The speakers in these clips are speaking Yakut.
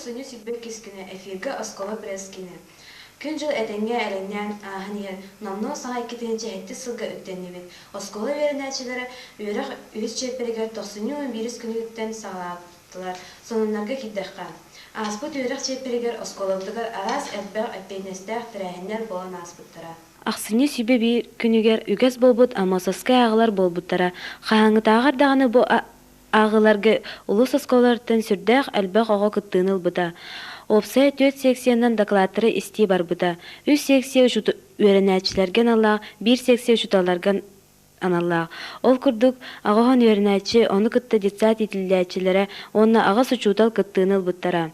Тохсунньу 22 күнэ эфиргэ оскуола пресс-киинэ. Күн-дьыл этэҥҥэ элэҥнээн ааһан иһэр, номнуо саҥа 2007 сылга үктэннибит. Оскуола үөрэнээччилэрэ үөрэх үһүс чиэппэригэр тохсунньу 11 күнүттэн саҕалаатылар. Сонуннарга киирдэххэ, ааспыт үөрэх чиэппэригэр оскуолабытыгар араас элбэх эппиэтинэстээх тэрээһиннэр буолан ааспыттара. Ахсынньы сүбэ биир күнүгэр үгэс буолбут Аммосовскай ааҕылар буолбуттара. Хаһааҥҥытааҕар даҕаны бу ааҕыыларга улуус оскуолаларыттан сүрдээх элбэх оҕо кыттыыны ылбыта. Уопсайа түөрт секциянан дакылааттары истии барбыта. Үс секция үөрэнээччилэргэ аналлаах, биир секция учууталларга аналлаах. Ол курдук, аҕа үөрэнээччи, ону кытта детсад иитиллээччилэрэ уонна аҕыс учуутал кыттыыны ылбыттара.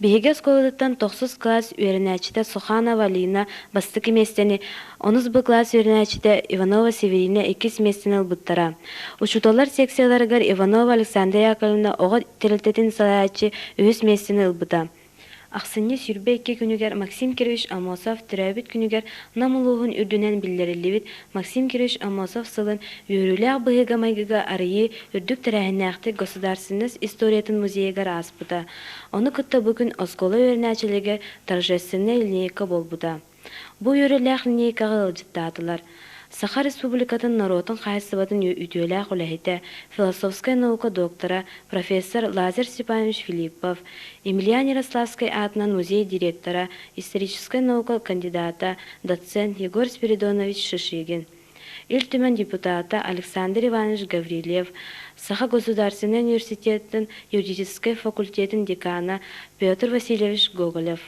Биһиги оскуолатыттан тохсус кылаас үөрэнээччитэ Суханова Алина бастакы миэстэни, онус Б кылаас үөрэнээччитэ Иванова Северина иккис миэстэни ылбыттара. Учууталлар секцияларыгар Иванова Александра Яковлевна оҕо тэрилтэтин салайааччы үһүс миэстэни ылбыта. Ахсынньы 22 күнүгэр Максим Кирович Аммосов төрөөбүт күнүгэр Нам улууһун үрдүнэн биллэриллибит Максим Кирович Аммосов сылын үөрүүлээх быһыыга-майгыга арыйыы үрдүк тэрээһиннээхтик Государственность историятын музейыгар ааспыта. Ону кытта бу күн оскуола үөрэнээччилэригэр торжественнай линейка буолбута. Бу үөрүүлээх линейкаҕа ыалдьыттаатылар Саха Республикатын норуотун хаһаайыстыбатын үтүөлээх үлэһитэ, философскай наука доктора, профессор Лазарь Степанович Филиппов, Емельян Ярославскай аатынан музей директора, историческай наука кандидата, доцент Егор Спиридонович Шишигин, Ил Түмэн депутата Александр Иванович Гаврильев, Саха государственнай университетын юридическай факультетын декана Петр Васильевич Гоголев.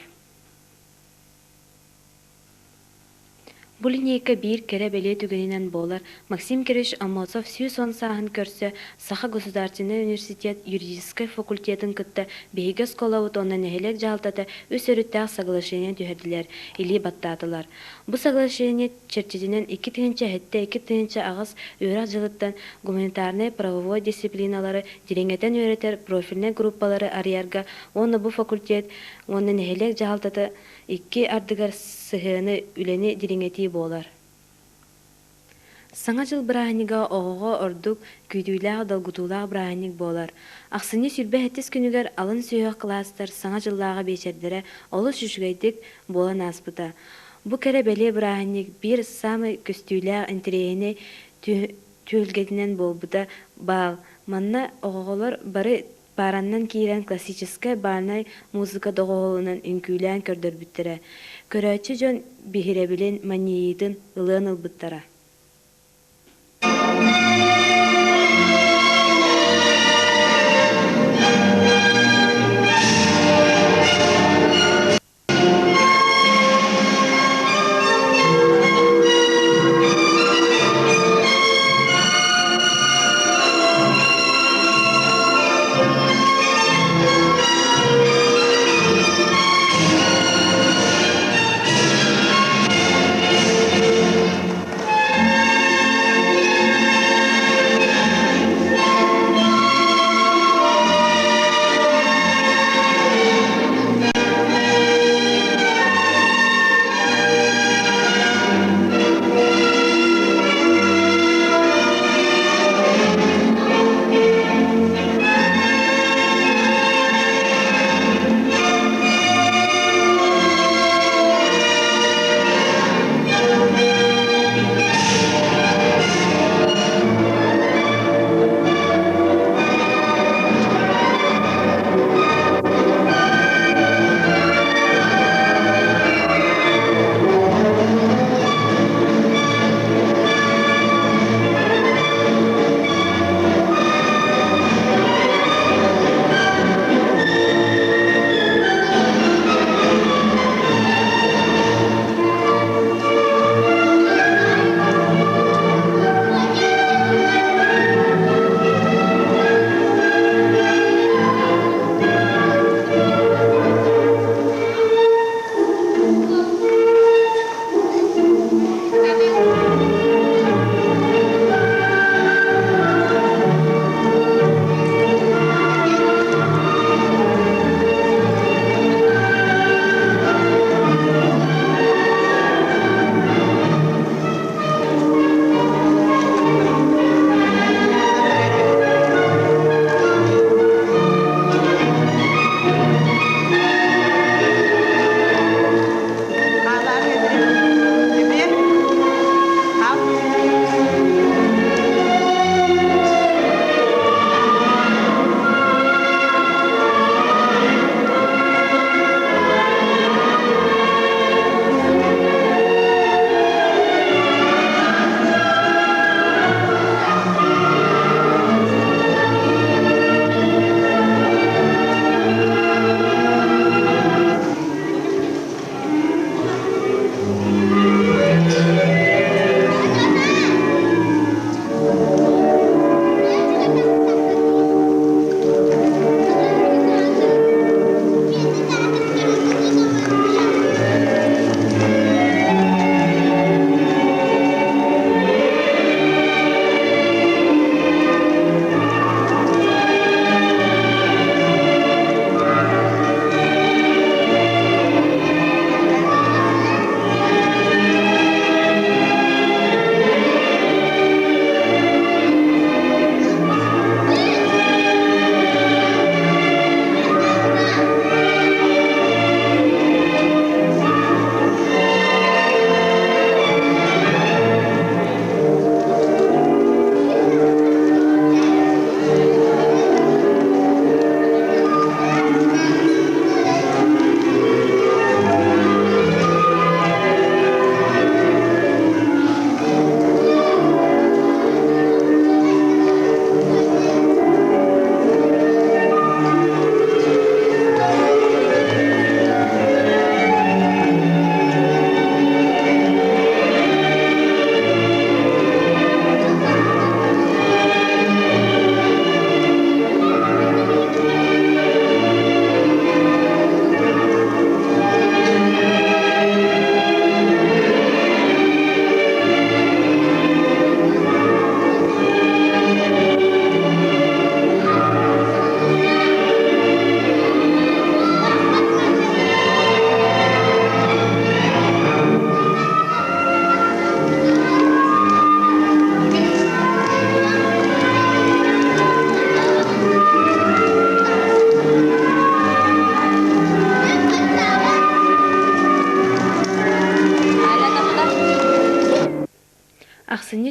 Бу линейка биир кэрэ-бэлиэ түгэнинэн буолар Максим Кирович Аммосов 110 сааһын көрсө Саха государственнай университет юридическай факультетын кытта биһиги оскуолабыт уонна нэһилиэк дьаһалтата үс өрүттээх соглашение түһэрдилэр, илии баттаатылар. Бу соглашение чэрчитинэн 2007-2008 үөрэх дьылыттан гуманитарнай правовой дисциплиналары дириҥэтэн үөрэтэр профильнай группалары арыйарга уонна бу факультет уонна нэһилиэк дьаһалтата икки ардыгар сыһыаны, үлэни дириҥэтии буолар. Саҥа дьыл бырааһынньыга оҕоҕо ордук күүтүүлээх, долгутуулаах бырааһынньык буолар. Ахсынньы 27 күнүгэр алын сүһүөх кылаастар Саҥа дьыллааҕы биэчэрдэрэ олус үчүгэйдик буолан ааспыта. Бу кэрэ-бэлиэ бырааһынньык биир саамай көстүүлээх, интэриэһинэй түһүлгэтинэн буолбута баал. Манна оҕолор бары Паараннан киирэн классическай бальнай музыка доҕуһуолунан үҥкүүлээн көрдөрбүттэрэ, көрөөччү дьон биһирэбилин, манньыйыытын ылыан ылбыттара.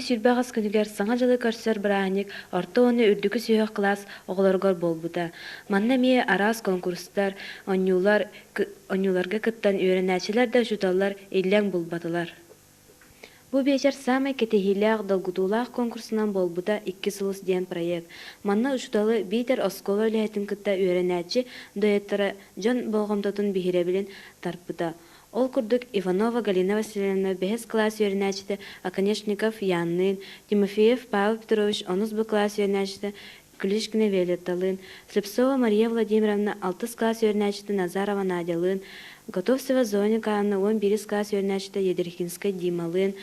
Сэтинньи 28 күнүгэр Саҥа дьылы көрсөр бырааһынньык орто уонна үрдүкү сүһүөх кылаас оҕолоругар буолбута. Манна эмиэ араас конкурстар, оонньуулар, оонньууларга кыттан үөрэнээччилэр да учууталлар иллэҥ булбатылар. Бу биэчэр саамай кэтэһиилээх, долгутуулаах конкурсунан буолбута «Икки сулус» диэн проект. Манна учууталы биитэр оскуола үлэһитин кытта үөрэнээччи дуэттара дьон болҕомтотун биһирэбилин тарпыта. Ол курдук Иванова Галина Васильевна бэһис кылаас үөрэнээччитэ Оконешников Янныын, Тимофеев Павел Петрович онус Б кылаас үөрэнээччитэ Клишкина Виолетталыын, Слепцова Мария Владимировна алтыс кылаас үөрэнээччитэ Назарова Надялыын, Готовцева Зоя Николаевна 11 кылаас үөрэнээччитэ Ядрихинскай Дималыын,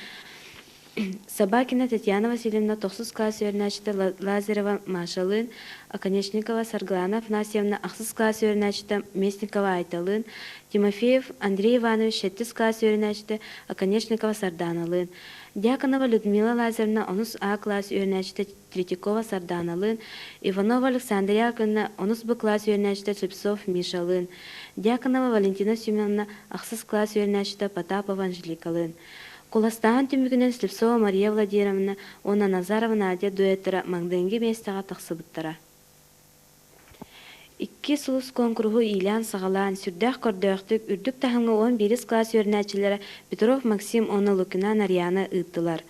Собакина Татьяна Васильевна тохсус кылаас үөрэнээччитэ Лазарева Машалыын, Оконешникова Саргылана Афанасьевна ахсыс кылаас үөрэнээччитэ Местникова Айталыын, Тимофеев Андрей Иванович сэттис кылаас үөрэнээччитэ Оконешникова Сарданалыын, Дьяконова Людмила Лазаревна онус А кылаас үөрэнээччитэ Третьякова Сарданалыын, Иванова Александра Яковлевна онус Б кылаас үөрэнээччитэ Слепцов Мишалыын, Дьяконова Валентина Семеновна ахсыс кылаас үөрэнээччитэ Потапова Анжеликалыын. Куоластааһын түмүгүнэн Слепцова Мария Владимировна уонна Назарова Надя дуэттара маҥнайгы миэстэҕэ тахсыбыттара. Икки сулус куонкуруһу иилээн-саҕалаан, сүрдээх көрдөөхтүк, үрдүк таһымҥа 11 кылаас үөрэнээччилэрэ Петров Максим уонна Лукина Нарьяна ыыттылар.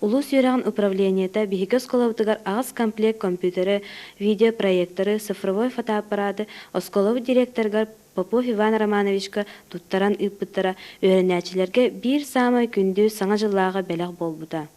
Улуус үөрэҕин управлениета биһиги оскуолабытыгар аҕыс комплект компьютеры, видеопроекторы, цифровой фотоаппараты оскуолабыт директорыгар Попов Иван Романовичка туттаран ыыппыттара үөрэнээччилэргэ биир саамай күндү Саҥа дьыллааҕы бэлэх буолбута.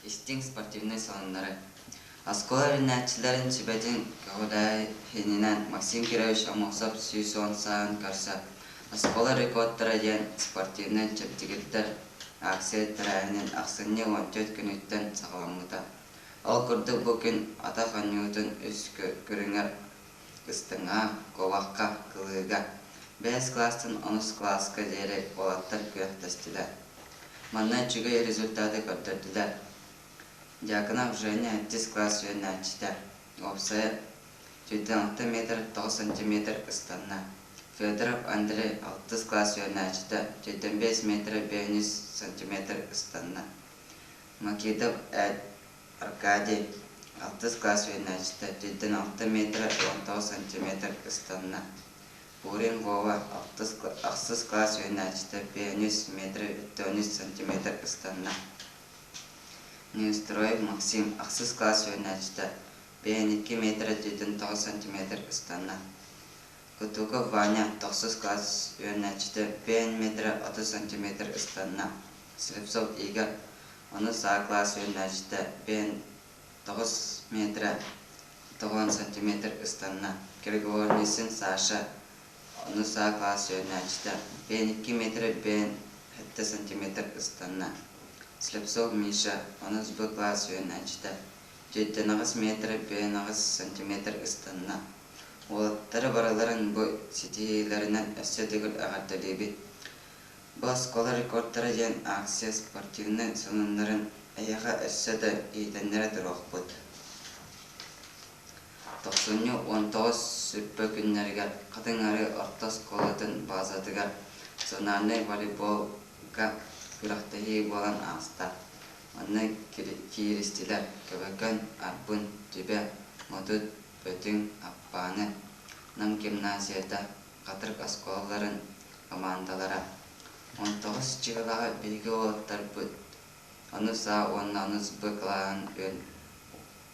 Истиҥ спортивнай сонуннары. Оскуола үөрэнээччилэрин сүбэтин көҕүлээһининэн Максим Кирович Аммосов 110 сааһын көрсө «Оскуола рекордтара» диэн спортивнай чэбдигирдэр акция тэрээһинин ахсынньы 14 күнүттэн саҕаламмыта. Ол курдук бу күн атах оонньуутун үс көрүҥэр ыстыҥаҕа, куобахха, кылыыга. Бэһис кылаастан онус кылааска диэри уолаттар күрэхтэстилэр. Манна үчүгэй результаты көрдөрдүлэр. Дьяконов Женя иккис кылаас үөрэнээччитэ, уопсайа 106 метр 9 сантиметр ыстанна. Федоров Андрей алтыс кылаас үөрэнээччитэ, 75 метр 5 сантиметр ыстанна. Макидов Аркадий алтыс кылаас үөрэнээччитэ, 106 метр 19 сантиметр ыстанна. Пурин Вова ахсыс кылаас үөрэнээччитэ, 5 метр 73 сантиметр ыстанна. Неустроев Максим ахсыс кылаас үөрэнээччитэ, 52 метр 79 сантиметр ыстанна. Кутуков Ваня тохсус кылаас үөрэнээччитэ, 5 метр 30 сантиметр ыстанна. Слепцов Игорь онус А кылаас үөрэнээччитэ, 9 метр 90 сантиметр ыстанна. Григорьевин Саша онус А кылаас үөрэнээччитэ, 52 метр 57 сантиметр ыстанна. Слепцов Миша онус Б кылаас үөрэнээччитэ, 78 метр 58 сантиметр ыстанна. Уолаттары барыларын бу ситиһиилэринэн өссө төгүл эҕэрдэлиибит. Бу оскуола рекордтара диэн акция спортивнай сонуннарын эһиэхэ өссө да иһитиннэрэ туруохпут. Тохсунньу 19 сүрбэ күннэригэр Хатыҥ Арыы орто оскуолатын базатыгар зональнай волейболга күрэхтэһии буолан ааста. Манна кииристилэр Көбөкөн, Арбын, Түбэ, Модут, Бөтүҥ, Аппааны, Нам гимназията, Хатырык оскуолаларын хамаандалара. 19 чыгылаҕа биһиги уолаттарбыт онус А уонна онус Б кылааһын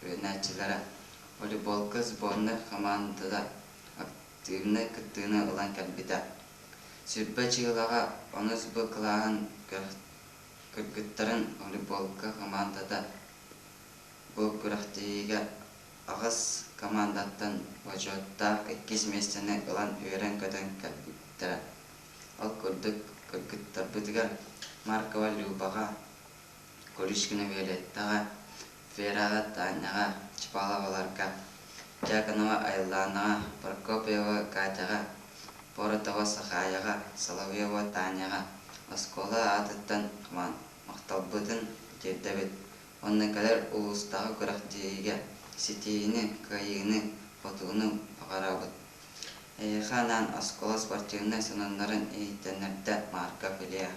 үөрэнээччилэрэ волейболга сборнай хамаандата активнай кыттыыны ылан кэлбитэ. Сүрбэ чыгылаҕа онус Б кылааһын кыргыттарын волейболга хамаандата бу күрэхтэһиигэ аҕыс командаттан бочуоттаах иккис миэстэни ылан үөрэн-көтөн кэлбиттэрэ. Ол курдук кыргыттарбытыгар Маркова Любаҕа, Куличкина Виолеттаҕа, Вераҕа Таняҕа, Чапаловаларга, Дьяконова Айлаанаҕа, Прокопьева Катяҕа, Поротова Сахаяҕа, Соловьева Таняҕа оскуола аатыттан махталбытын тиэрдэбит уонна кэлэр улуустааҕы күрэхтэһиигэ ситиһиини, кыайыыны, хотууну баҕарабыт. Эһиэхэ анаан оскуола спортивнай сонуннарын иһитиннэрдэ Марков Илья.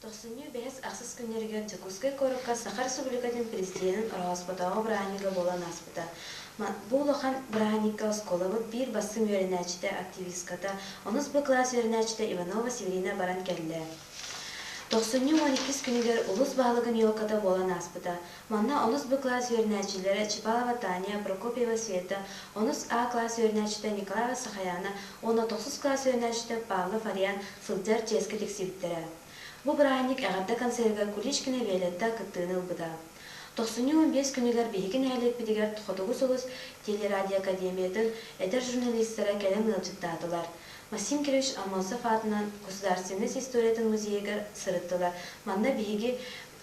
Тохсунньу бэһис ахсыс күннэригэр Дьокуускай куоракка Саха Республикатын Президенин Ороһооспотооҕу бырааһынньыга буолан ааспыта. Бу улахан бырааһынньыкка оскуолабыт биир бастыҥ үөрэнээччитэ, активистката, онус Б кылаас үөрэнээччитэ Иванова Северина баран кэллэ. Тохсунньу 12 күнүгэр улуус баһылыгын елката буолан ааспыта. Манна онус Б кылаас үөрэнээччилэрэ Чепалова Таня, Прокопьева Света, онус А кылаас үөрэнээччитэ Николаева Сахаяна уонна тохсус кылаас үөрэнээччитэ Павлов Ариан сылдьар чиэскэ тиксибиттэрэ. Бу бырааһынньык эҕэрдэ концерыгар Куличкина Виолетта кыттыыны ылбыта. Тохсунньу 15 күнүгэр биһиги нэһилиэкпитигэр Хотугу сулус телерадиоакадемиятын эдэр журналистара кэлэн ыалдьыттаатылар. Максим Кирович Аммосов аатынан Государственность историятын музейыгар сырыттылар. Манна биһиги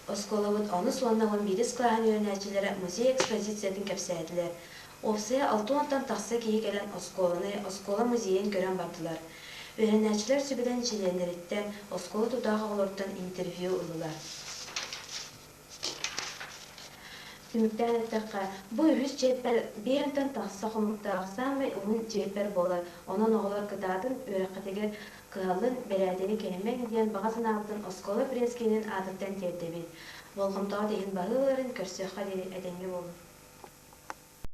оскуолабыт онус уонна 11 кылааһын үөрэнээччилэрэ музей экспозициятын кэпсээтилэр. Уопсайа 60-тан тахса киһи кэлэн оскуоланы, оскуола музейын көрөн бардылар. Үөрэнээччилэр сүбэлэн чилиэннэриттэн, оскуола тутаах оҕолоруттан интервью ыллылар. Түмүктээн эттэххэ, бу үһүс чиэппэр бииртэн тахса хомуктаах саамай уһун чиэппэр буолар. Онон оҕолор кытаатын, үөрэххитигэр кыһаллын, бэрээдэги кэһимэҥ диэн баҕа санаабытын оскуола пресс-киинин аатыттан тиэрдэбит. Болҕомтоҕут иһин баһыыларын көрсүөххэ диэри этэҥҥэ буолуҥ.